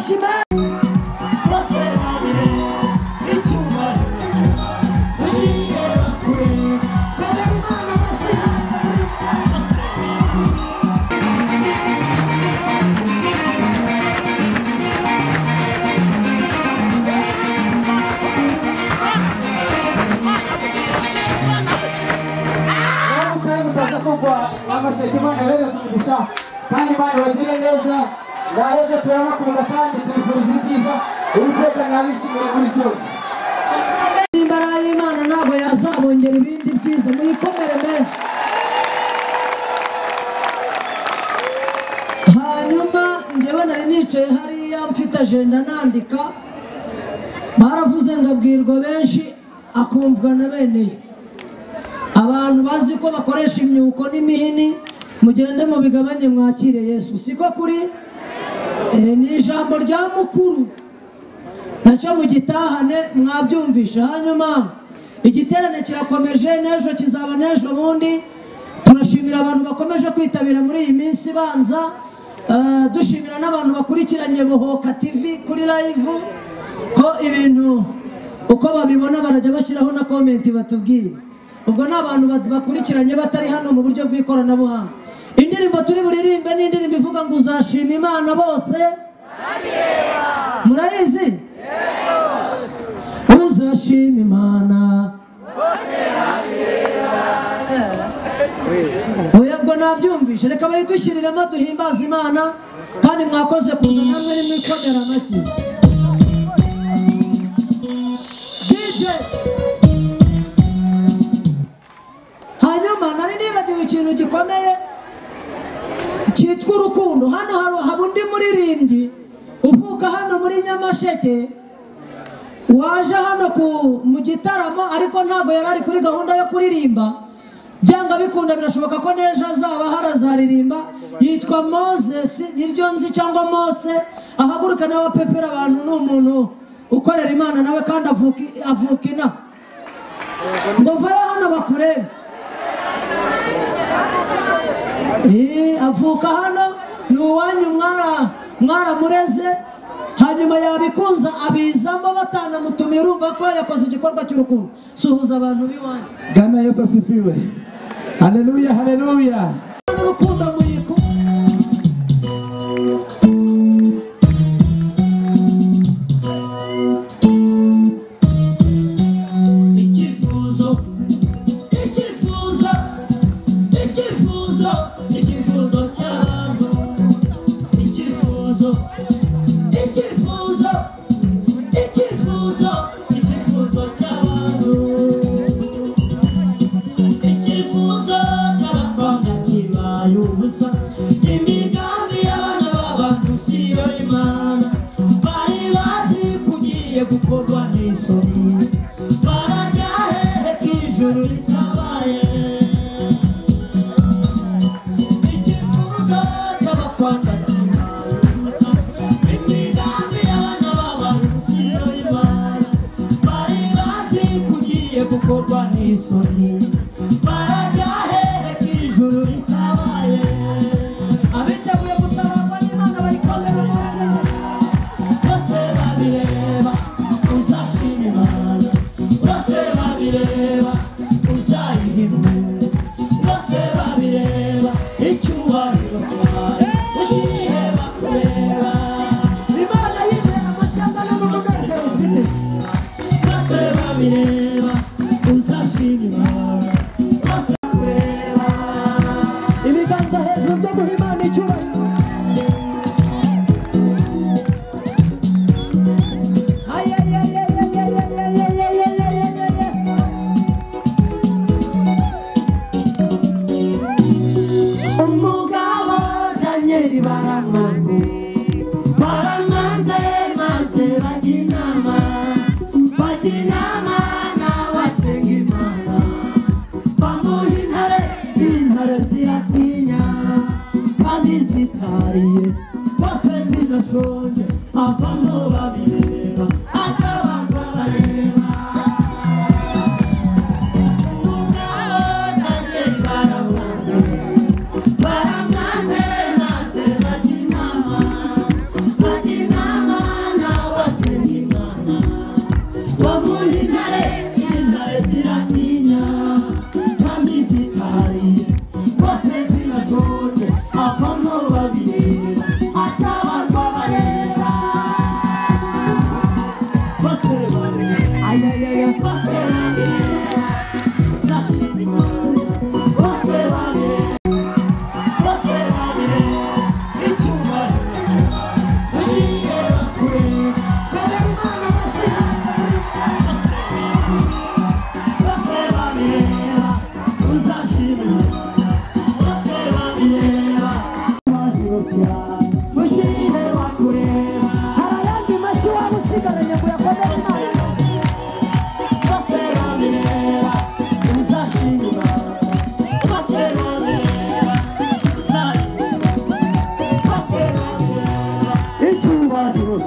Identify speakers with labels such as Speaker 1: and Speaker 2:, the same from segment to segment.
Speaker 1: Amashyi bose babireba icyubahiro cyawe ugiheba kureba komera Imana amashyi.
Speaker 2: Amasheke Imana ibahereze umugisha kandi Imana ibagire neza. Ngahejo turabakunda kandi tubifuriza ibyiza. Uwiteka nabishimire muri byose.
Speaker 1: Imbaraga y'Imana ntabwo yazabongera ibindi byiza, muyikomere menshi. Hanyuma njyewe nari nicaye hariya mfite agenda nandika, baravuze ngo abwirwa benshi akumvwa na beneyo. Abantu bazi ko bakoresha imyuko n'imihini, mugende mubigabanye mwakire Yesu. Siko kuri? Ni ijambo rya mukuru nacyo mugitahane mwabyumvisha. Hanyuma igiterane kirakomeje, n'ejo kizaba n'ejo bundi. Turashimira abantu bakomeje kwitabira muri iyi minsi ibanza, dushimira n'abantu bakurikiranye Bohoka TV kuri live, ko ibintu uko babibona barajya bashyiraho na comment batubwira. Ubwo ni abantu bakurikiranye batari hano mu buryo bw'ikoranabuhanga. Indirimbo turi buririmbe ni indirimbo ivuga ngo uzashima Imana bose. Murayizi? Uzashima Imana bose babireba. Oya ubwo nabyumvishe, reka bayidushiriremo duhimbaze Imana. Kandi mwakoze kuza namwe nimwikomera amashyi. DJ. Hanyuma nari nibagiwe ikintu gikomeye cyitwa urukundo. Hano haba undi muririmbyi uvuka hano muri Nyamasheke waje hano mu gitaramo, ariko ntabwo yari ari kuri gahunda yo kuririmba. Byanga bikunda birashoboka ko n'ejo azaba harazaririmba. Yitwa Moses, niryo nzi cyangwa Mose. Ahaguruka nawe apepera abantu, ni umuntu ukorera Imana nawe kandi avuka ina. Ngo vayo hano bakurebe. Avuka hano ni uwanyu, mwaramureze. Hanyuma yabikunza abizamo batanamutumiye, urumva ko yakoze igikorwa cy'urukundo. Suhuza abantu b'iwanyu.
Speaker 2: Bwana Yesu asifiwe. Haleluya, haleluya.
Speaker 1: Urukundo muyiku. Icyifuzo, icyifuzo, icyifuzo, icyifuzo cy'abantu, icyifuzo, icyifuzo, icyifuzo, icyifuzo cy'abantu, icyifuzo cy'abakobwa kibaye ubusa. Imigambi y'abana b'abantu si yo Imana. Bari bazi ko ugiye gukorwa n'isoni, barajya hehe ko ijuru ritabaye. Icyifuzo cy'abakobwa kibaye ubusa. Imigambi y'abana b'abantu si yo Imana. Bari bazi ko ugiye gukorwa n'isoni, barajya hehe ko ijuru ritabaye. Abiteguye gutabarwa n'Imana bayikomere amashyi. Bose babireba uzashima Imana, bose babireba uzayihimba, bose babireba icyubahiro cyawe ugiheba kureba. Imana yibera amashyamba n'umunezero ufite. Bose babireba uzashima Imana, bose kureba. Ibiganza hejuru byo guha Imana icyubahiro. Umugabo Daniel baramwanze, baramwanze maze bajya inama, bajya inama nawe asenga Imana. Bamuha intare, intare ziratinya kandi zitariye, bose zirashonje, avamo babireba, atabarwa bareba. Umugabo Daniel baramwanze, baramwanze maze bajya inama, bajya inama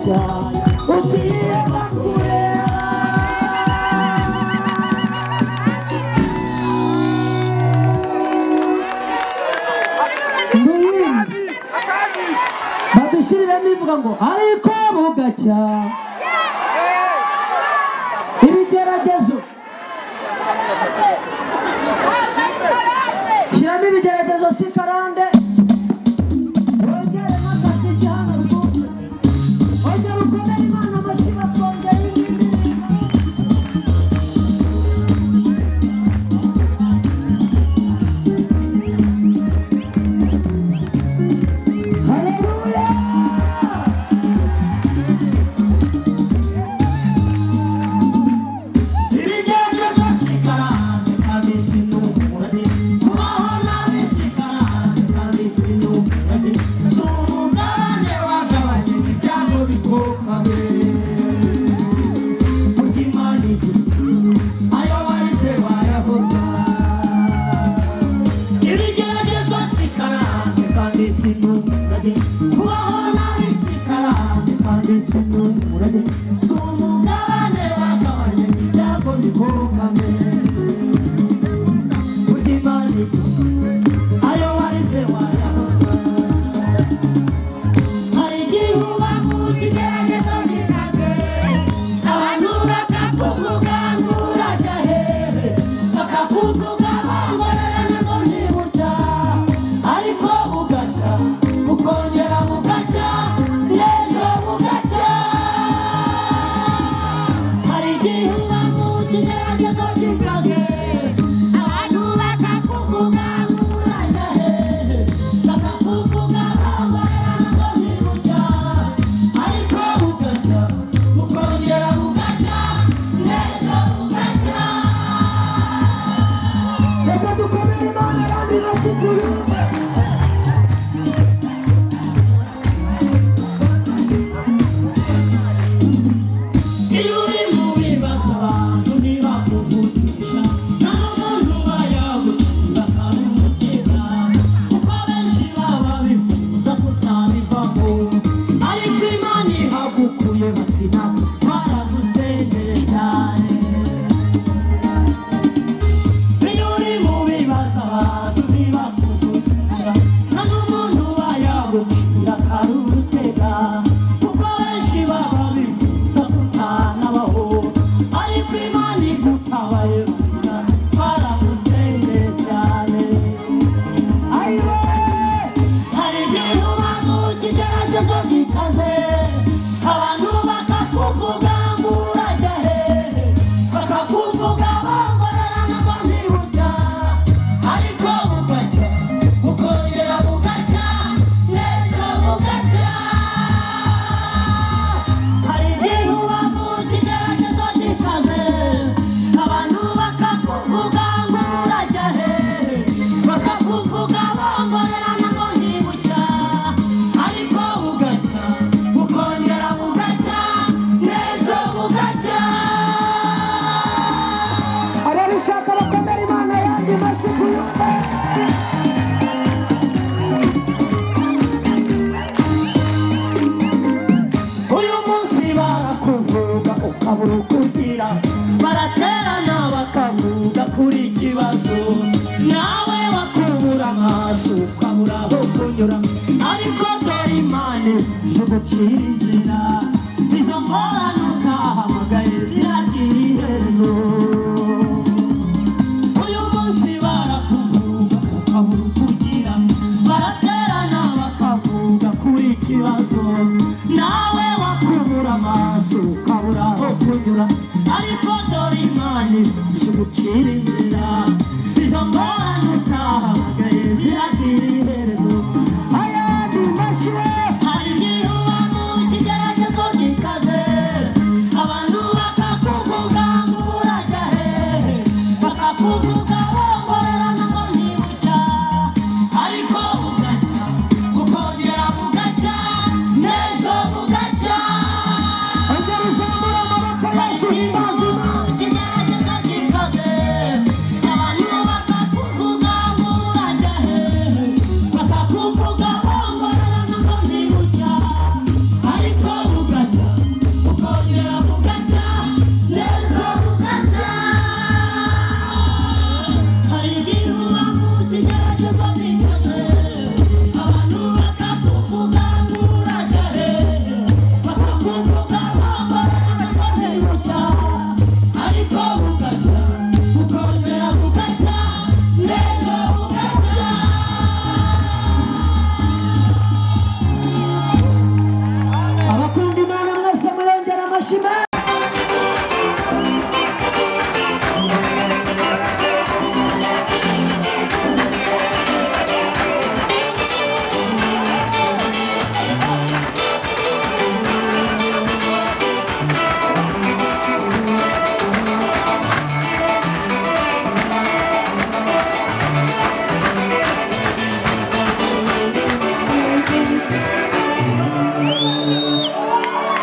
Speaker 1: cyane ugiye bakureba badushyiriremo ivuga ngo ariko bugacya ibigeragezo shyiramo ibigeragezo si karande wongeremo akaziki hano twumve ongera ukomere Imana amashyi batwongeye indi ndirimbo Haleluya ibigeragezo si karande kandi si n'umurage kubaho nabi si karande kandi si n'umurage si umugabane wagabanye ibyago bikokame burya Imana igira ayo warize wayahoza ibigeragezo si karande kandi si n'umurage kubaho nabi si karande kandi si n'umurage si umugabane wagabanye ibyago bikokame burya Imana igira ayo warize wayahozwa hari igihe uba mu kigeragezo gikaze abantu bakakuvuga ngo urajya hehe bakakuvuga bongorerana ngo ntibucya ariko bugacya bukongera bugacya n'ejo bugacya hari igihe uba mu kigeragezo gikaze abantu bakakuvuga ngo urajya hehe bakakuvuga bongorerana ngo ntibucya ariko bugacya bukongera bugacya n'ejo bugacya reka dukomere Imana yandi mashyi tuyumve iyo uri mu bibazo abantu ntibakuvugisha nta n'umuntu uba yagucira akarumutera kuko benshi baba bifuza kutabivamo ariko Imana ihagukuye bati natwe twaragusengeye cyane iyo uri mu bibazo abantu ntibakuvugisha nta n'umuntu uba yagucira akarurutega kuko benshi baba bifuza kutanabaho ariko Imana igutabaye bati natwe twaragusengeye cyane ayiwe hari igihe uba mu kigeragezo gikaze abantu bakakuvuga ngo urajya hehe bakakuvuga bongorerana ngo ntibucya ariko bugacya bukongera bugacya n'ejo bugacya hari igihe uba mu kigeragezo gikaze abantu bakakuvuga ngo urajya hehe bakakuvuga bongorerana ngo ntibucya ariko bugacya bukongera bugacya n'ejo bugacya ababishaka bakomera Imana yandi mashyi tuyumve uyu munsi barakuvuga ukabura uko ugira baraterana bakavuga kuri ikibazo nawe wakubura amaso ukabura aho kunyura ariko dore Imana ije gucira inzira izo ngorane utahamagaye ziragira iherezo uyu munsi barakuvuga ukabura uko ugira baraterana bakavuga kuri ikibazo nawe wakubura amaso ukabura aho kunyura ariko dore Imana ije gucira inzira izo ngorane utahamagaye ziragira iherezo ayandi mashyi hari igihe uba mu kigeragezo gikaze abantu bakakuvuga ngo urajya hehe bakakuvuga bongorerana ngo ntibucya ariko bugacya bukongera bugacya n'ejo bugacya ongera uzamure amaboko yose uhimbaze Imana ikigeragezo gikaze abantu bakakuvuga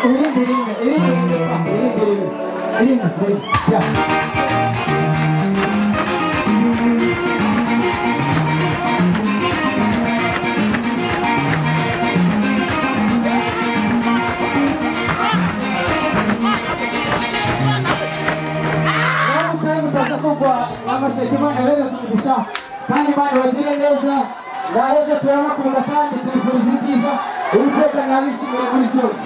Speaker 2: Irindi rimwe, irindi rimwe, irindi rimwe, irindi rimwe. Yeah. Amasheke Imana ibahereze umugisha kandi Imana ibagire neza. Ngaho ejo turabakunda kandi tubifuriza ibyiza. Uwiteka nabishimire muri byose.